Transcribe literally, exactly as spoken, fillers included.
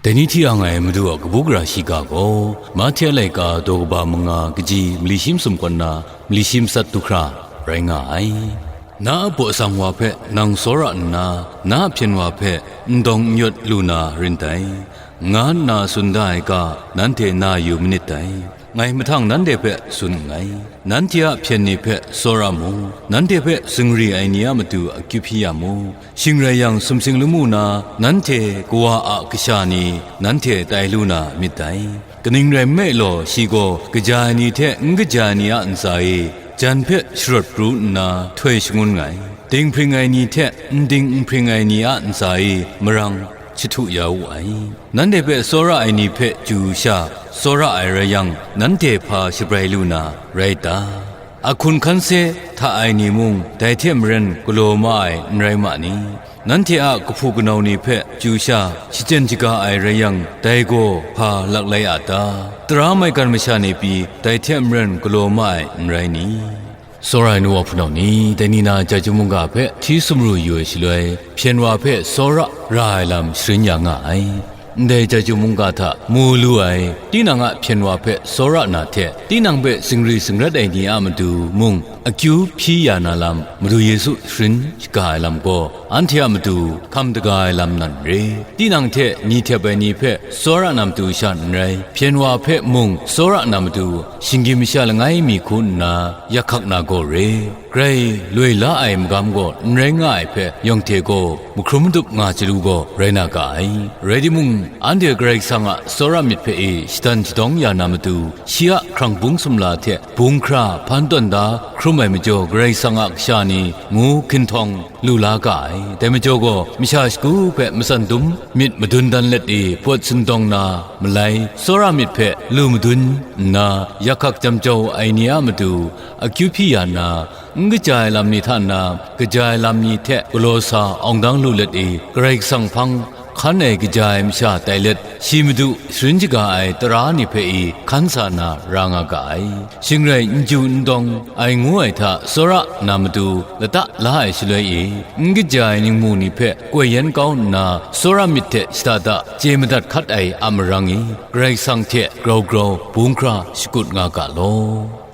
Dai ni hti ang ai Madu a kabu gara shiga gaw, Mahte a laika daw kaba manga kaji mali shi masum kaw nna mali shi matsat du hkra rai nga ai. Na a baw sang wa hpe nang tsawra nna, na a hpyen wa hpe n dawng n yawt lu na rin dai, nga nna tsun da ai ga nanhte na yu manit dai. Ngai mahtang nanhte hpe tsun nngai. Nanhte a hpyen ni hpe tsawra mu, nanhte hpe zingri ai ni a matu akyu hpyi ya mu. Shing rai yang, sumsing lamu na nanhte kawa a kasha ni nanhte tai lu na myit dai. Kaning rai nme law, shi gaw kaja ai ni hte n kaja ai ni a ntsa e jan hpe sharawt pru nna htoi shangun nngai. Dinghpring ai ni hte n dinghpring ai ni a ntsa e marang jahtu ya wu ai. Nanhte hpe tsawra ai ni hpe chyu sha tsawra ai rai yang, nanhte hpa shabrai lu na rai ta? A hkun hkan se hta ai ni mung dai hte maren galaw ma ai n rai ma ni? Nanhte a kahpu kanau ni hpe chyu sha shachyen shaga ai rai yang, dai gaw hpa lak lai a ta? Tara maigan masha ni pyi dai hte maren galaw ma ai n rai ni? Tsawra ai nu wa hpunau ni, dai ni na Chyeju mungga hpe hti sumru yu ai shaloi, hpyen wa hpe tsawra ra ai lam sharin ya nga ai. Ndai Chyeju mungga hta mu lu ai, tinang a hpyen wa hpe tsawra na hte, tinang hpe zingri zingrat ai ni a matu mung akyu hpyi ya na lam, Madu Yesu sharin shaga ai lam gaw, anhte a matu hkam daga ai lam nan re. Tinang hte ni htep ai ni hpe tsawra na matu sha n rai, hpyen wa hpe mung tsawra na matu, shinggyim masha langai mi hku nna yak hkak na gaw re. Grai loi la ai magam gaw n rai nga ai hpe, yawng hte gaw mahkrum madup nga chyalu gaw rai na ga ai. Rai timung, anhte Karai Kasang a tsawra myit hpe e shadan shadawng ya na matu, shi a hkrang bung sumla hte bung hkra hpan tawn da hkrum ai majaw, Karai Kasang a kasha ni ngu hkinhtawng lu la ga ai. Dai majaw gaw, masha shagu hpe matsan dum myit madun dan let e pawt sindawng na malai, tsawra myit hpe lu madun nna, yak hkak jam jau ai ni a matu akyu hpyi ya nna, n kaja ai lam ni hta na kaja ai lam ni hte galaw sa awng dang lu let e, Karai Kasang hpang hkan ai kaja ai masha tai let, shi madu sharin shaga ai tara ni hpe e hkan sa na ra nga ga ai. Shing rai n ju n dawng ai ngu ai hta tsawra na matu lata la ai shaloi e, n kaja ai ningmu ni hpe koi yan kau nna, tsawra myit hte shada da chye madat hkat ai a marang e, Karai Kasang hte grau grau bung hkra shakut nga ga law.